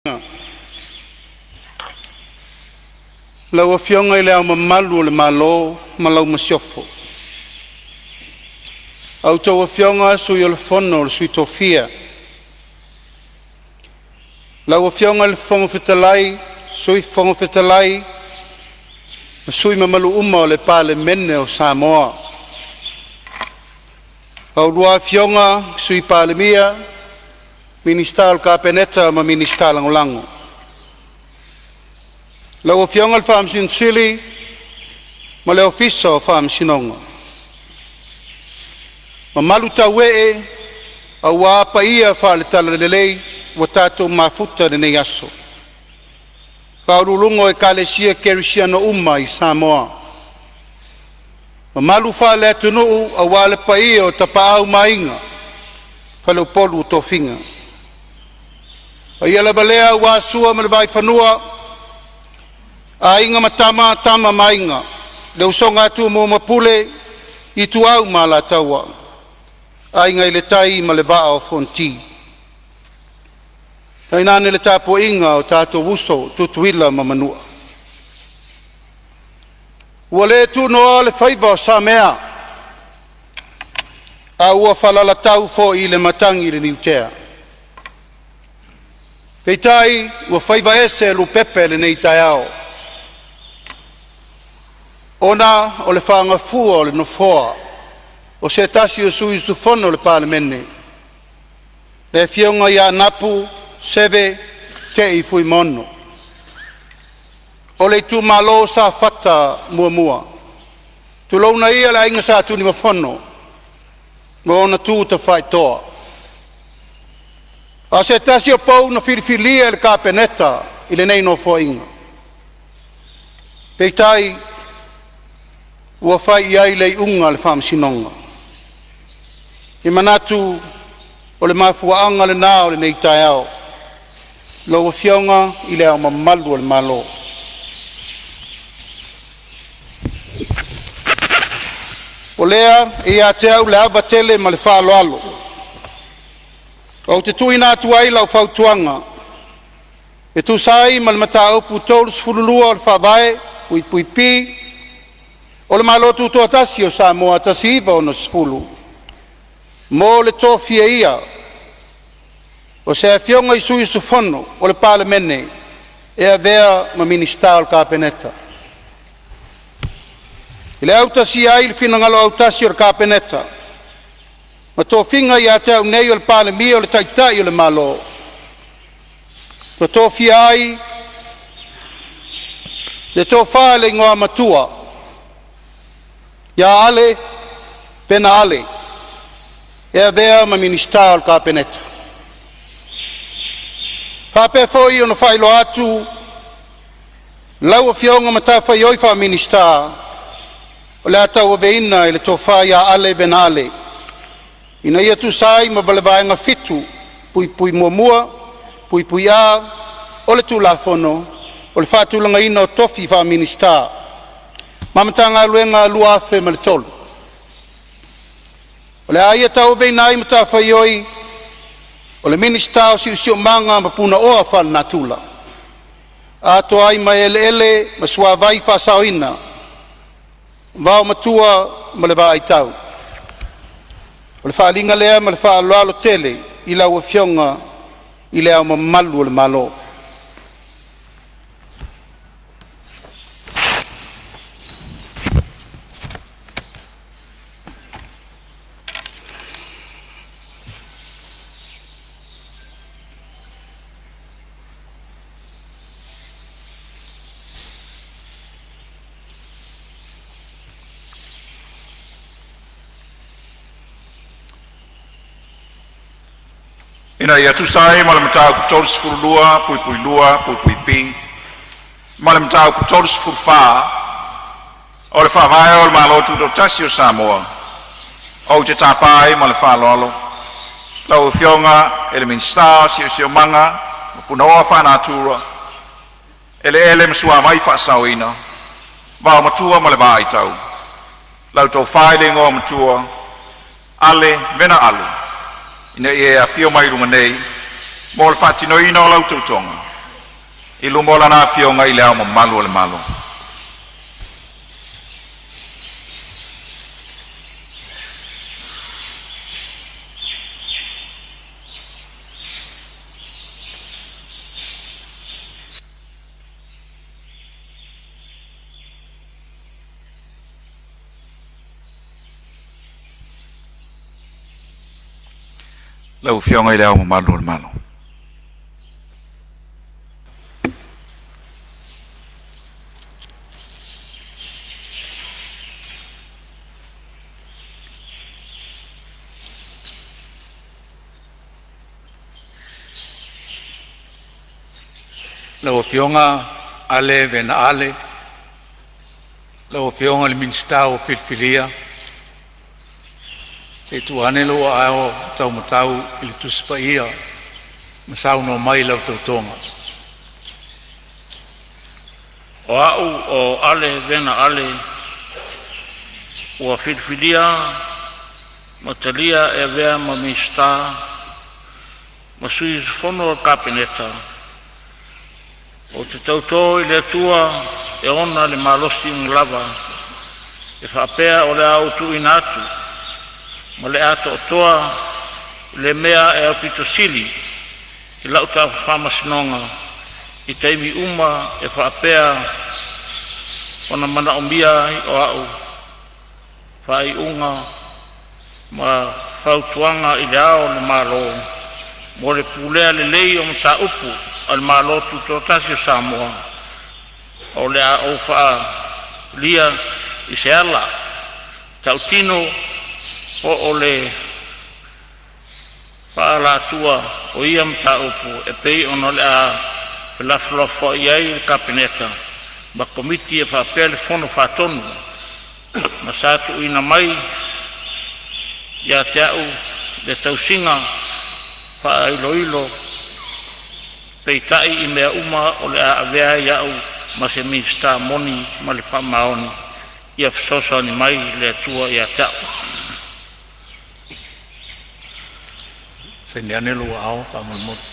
Lau Afioga i Le Ao Mamalu o le Malo ma lau Masiofo, a outou Afioga i Sui o le Fono a Sui Tofia, lau Afioga i le Fofoga Fetalai, Sui Fofoga Fetalai ma sui usufono mamalu uma o le Palemene o Samoa. A oulua Afioga i le Sui Palemia, Minisita o le Kapeneta ma Minisita Lagolago. Lau Afioga i le Faamasino Sili ma le Ofisa o Faamasinoga. Mamalu aua paia faale-Talalelei ua tatou mafuta i lenei aso, faauluuluga o Ekalesia Kerisiano uma i Samoa, mamalu faale-atunuu aua le paia o Tapaau ma Aiga, Faleupolu o tofiga. O le paia lava lea aua Sua ma le Vaifanua, Aiga ma Tama, Tama ma Aiga, le usoga a Tumua ma Pule, Ituau ma Alataua, Aiga i le Tai ma le Vaa o Fonoti, tainane le tapuaiga a o tatou uso, Tutuila ma Manua. Ua le tunoa le faiva o Samea, a ua falalatau foi le matagi i le niutea, peitai ua faiva ese lupepe o lenei taeao ona o le fagafua o le Nofoa o se tasi o sui usufono o le Palemene, le Afioga ia Anapu Seve Te'i Fuimaono o le itumalo o Safata 1. Tulouna ia le aiga Sa Tunumafono ma ona tu tafaitoa, a o se tasi o pou na filifilia e le Kapeneta i lenei Nofoaiga, peitai ua fai i ai le iuga a le faamasinoga. E manatu o le mafuaaga lena o lenei taeao lau Afioga i Le Ao Mamalu o le Malo. O lea e ia te au le ava tele ma le faaaloalo ou te tuuina atu ai lau fautuaga e tusa ai ma le Mataupu 32 o le Faavae (p) o le Malo Tutoatasi o Samoa 1960 mo le tofialia o se Afioga i Sui Usufono o le Palemene e avea ma Minisita o le Kapeneta. I le autasia ai o le finagalo autasi o le Kapeneta ma tofiga ia te au nei o le Palemia o le Taitai o le Malo, ua tofia ai le Tofa i le Igoamatua Ale Vena Ale e avea ma Minisita o le Kapeneta. E faapea foi ona faailoa atu lau Afioga matafaioi faa-Minisita o le a tauaveina e le Tofa Ale Vena Ale, ina ia tusa ai ma le Vaega 7(1)(a) o le Tulafono o le Faatulagaina o Tofi Faa-Minisita ma Matagaluega 2003. O le a ia tauaveina ai matafaioi o le Minisita o Siosiomaga ma Punaoa Faalenatura, atoa ai ma eleele ma suavai faasaoina, vaomatua ma le vaai tau. O le faaaliga lea ma le faaaloalo tele i lau Afioga i Le Ao Mamalu o le Malo. Ina ia tusa ai ma le Mataupu 32(2)(b) ma le Mataupu 34 o le Faavae o le Malo Tutoatasi o Samoa, ou te tapa ai ma le faaaloalo lau Afioga i le Minisita o Siosiomaga Punaoa Faalenatura, Eleele ma Suavai Faasaoina, Vaomatua ma le Vaai Tau, lau Tofa i le Igoamatua Ale Vena Ale, ina ia e afio mai i luga nei mo le faatinoina o lau tautoga. i luma o Lana Afioga i Le Ao Mamalu o le Malo. Lau Afioga i Le Ao Mamalu o le Malo. Lau Afioga Ale Vena Ale, lau Afioga i le Minisita ua filifilia, se i tuu ane lou aao taumatau i le Tusi Paia ma saunoa mai i lau tautoga. O A'u o Ale Vena Ale, ua filifilia ma talia e avea ma Minisita ma Sui Usufono o le Kapeneta, ou te tauto i le Atua e ona le malosi ugulava, e faapea o le a ou tuuina atu ma le atoatoa i le mea e aupito sili i la'u faamasinoga i taimi uma e faapea ona manaomia ai o a'u faaiuga ma fautuaga i Le Ao o le Malo mo le pulea lelei o mataupu a le Malo Tutoatasi o Samoa. O le a ou faaalia i se ala ta'utino po o le faaalatua o ia mataupu e pei ona o le a felafolafoai ai le Kapeneta ma Komiti e faapea le Fono Faatonu, ma sa tuuina mai ia te a'u le tausiga faailoilo. Peitai, i mea uma o le a avea ai a'u ma se Minisita moni ma le faamaoni, ia fesoasoani mai le Atua ia te a'u. Saini ane lou aao faamolemole.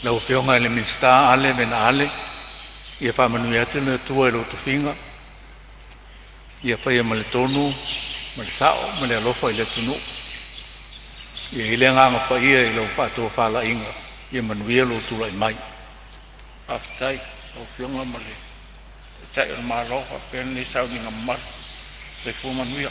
Lau Afioga i le Minisita Ale Vena Ale, ia faamanuia atu le Atua i lou tofiga, ia faia ma le tonu ma le sao ma le alofa i le atunuu. Ia i ai le agaga paia i lau faatofalaiga. Ia manuia lou tulai mai. Faafetai i lau Afioga ma le Taitai o le Malo faapea lenei sauniga mamalu. Soifua manuia.